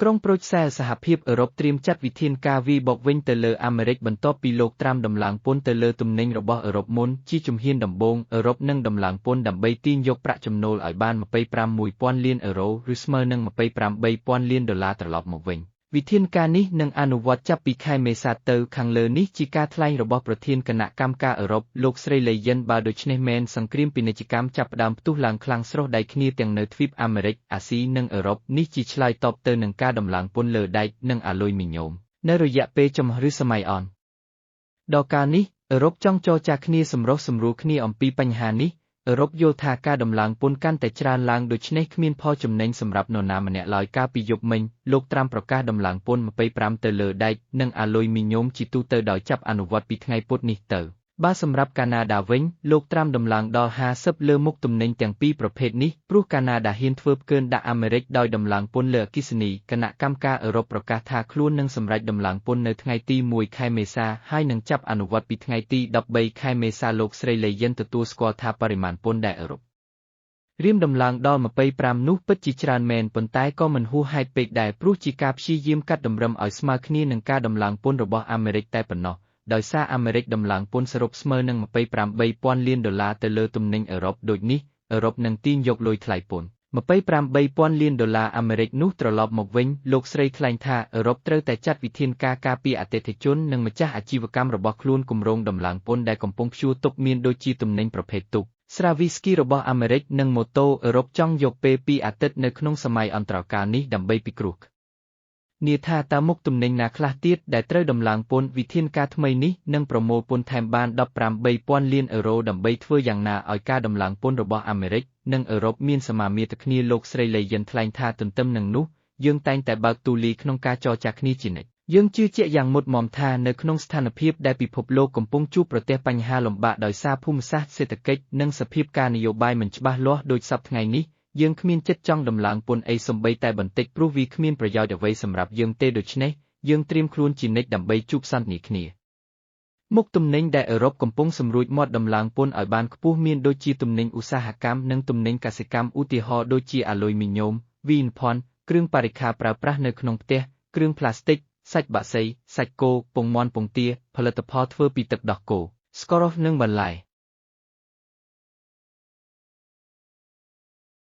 ក្រុងប្រូចសែលសហភាពអឺរ៉ុបត្រៀមចាត់វិធានការវាយបកវិញទៅលើអាមេរិកបន្ទាប់ពីលោកត្រាំដំឡើងពន្ធទៅលើទំនិញរបស់អឺរ៉ុបមុនជាជំហានដំបូងអឺរ៉ុបនឹងដំឡើងពន្ធដើម្បីទាញយកប្រាក់ចំណូលឲ្យបាន25 1,000លានអឺរ៉ូឬស្មើនឹង25 3,000លានដុល្លារត្រឡប់មកវិញ។វិធានការនេះនឹងអនុវត្តចាប់ពីខែមេសាទៅខាងលើនេះជាការថ្លែងរបស់ប្រធានគណៈកម្មការអឺរ៉ុបលោកស្រីលេយិនបើដូច្នេះមែនសង្គ្រាមពាណិជ្ជកម្មចាប់ផ្ដើមផ្ទុះឡើងខ្លាំងស្រុះដៃគ្នាទាំងនៅទ្វីបអាមេរិកអាស៊ីនិងអឺរ៉ុបនេះជាឆ្លើយតបទៅនឹងការដំឡើងពន្ធលើដែកនិងអាលុយមីញ៉ូមនៅរយៈពេលចំឬសម័យអនដល់កាលនេះអឺរ៉ុបចង់ចរចាគ្នាសម្រុះសម្រួលគ្នាអំពីបញ្ហានេះអឺរ៉ុបយល់ថាការដំឡើងពន្ធកាន់តែច្រើនឡើងដូច្នេះគ្មានផលចំណេញសម្រាប់នរណាម្នាក់ឡើយកាលពីយប់មិញលោកត្រាំប្រកាសដំឡើងពន្ធ25ទៅលើដែកនិងអាលុយមីញ៉ូមជាទូទៅដោយចាប់អនុវត្តពីថ្ងៃពុធនេះទៅបើសម្រាប់កាណាដាវិញលោកត្រាំដំឡើងដល់50លើមុខទំនិញទាំងពីរប្រភេទនេះព្រោះកាណាដាហ៊ានធ្វើផ្កើនដាក់អាមេរិកដោយដំឡើងពន្ធលើអគ្គិសនីគណៈកម្មការអឺរ៉ុបប្រកាសថាខ្លួននឹងសម្រេចដំឡើងពន្ធនៅថ្ងៃទី1ខែមេសាហើយនឹងចាប់អនុវត្តពីថ្ងៃទី13ខែមេសាលោកស្រីលេយិនទទួលស្គាល់ថាបរិមាណពន្ធដែលអឺរ៉ុបរៀមដំឡើងដល់25នោះពិតជាច្រើនមែនប៉ុន្តែក៏មិនហួសហេតុពេកដែរព្រោះជាការព្យាយាមកាត់តម្រឹមឲ្យស្មើគ្នានឹងការដំឡើងពន្ធរបស់អាមេរិកតែប៉ុណ្ណោះដោយសារអាមេរិកដំឡើងពន្ធសរុបស្មើនឹង25 3,000លានដុល្លារទៅលើទំនិញអឺរ៉ុបដូចនេះអឺរ៉ុបនឹងទាញយកលុយថ្លៃពន្ធ25 3,000លានដុល្លារអាមេរិកនោះត្រឡប់មកវិញលោកស្រីថ្លែងថាអឺរ៉ុបត្រូវតែចាត់វិធានការការពារអតិថិជននិងម្ចាស់អាជីវកម្មរបស់ខ្លួនគម្រោងដំឡើងពន្ធដែលកំពុងព្យួរទុកមានដូចជាទំនិញប្រភេទទូកស្រាវីស្គីរបស់អាមេរិកនិងម៉ូតូអឺរ៉ុបចង់យកពេលពីអាទិត្យនៅក្នុងសម័យអន្តរកាលនេះដើម្បីពិគ្រោះនាថាតើមុខទំនិញណាខ្លះទៀតដែលត្រូវដំឡើងពន្ធវិធានការថ្មីនេះនឹងប្រមូលពន្ធថែមបាន15 3,000លានអឺរ៉ូដើម្បីធ្វើយ៉ាងណាឲ្យការដំឡើងពន្ធរបស់អាមេរិកនិងអឺរ៉ុបមានសមាមាត្រគ្នាលោកស្រីលេយិនថ្លែងថាទន្ទឹមនឹងនោះយើងតែងតែបើកទូលាយក្នុងការចរចាគ្នាជានិច្ចយើងជឿជាក់យ៉ាងមុតមមថានៅក្នុងស្ថានភាពដែលពិភពលោកកំពុងជួបប្រទះបញ្ហាលំបាកដោយសារភូមិសាស្ត្រសេដ្ឋកិច្ចនិងសភាពការនយោបាយមិនច្បាស់លាស់ដូចសព្វថ្ងៃនេះយើងគ្មានចិត្តចង់ដំឡើងពន្ធអីសំបីតែបន្តិចព្រោះវាគ្មានប្រយោជន៍អ្វីសម្រាប់យើងទេដូច្នេះយើងត្រៀមខ្លួនជានិច្ចដើម្បីជួបសន្ទនាគ្នាមុខទំនិញដែលអឺរ៉ុបកំពុងសម្រួចមាត់ដំឡើងពន្ធឲ្យបានខ្ពស់មានដូចជាទំនិញឧស្សាហកម្មនិងទំនិញកសិកម្មឧទាហរណ៍ដូចជាអាលុយមីញ៉ូមវីនផនគ្រឿងបរិក្ខារប្រើប្រាស់នៅក្នុងផ្ទះគ្រឿងប្លាស្ទិកសាច់បក្សីសាច់គោពងមាន់ពងទាផលិតផលធ្វើពីទឹកដោះគោស្ករនិងបន្លែ។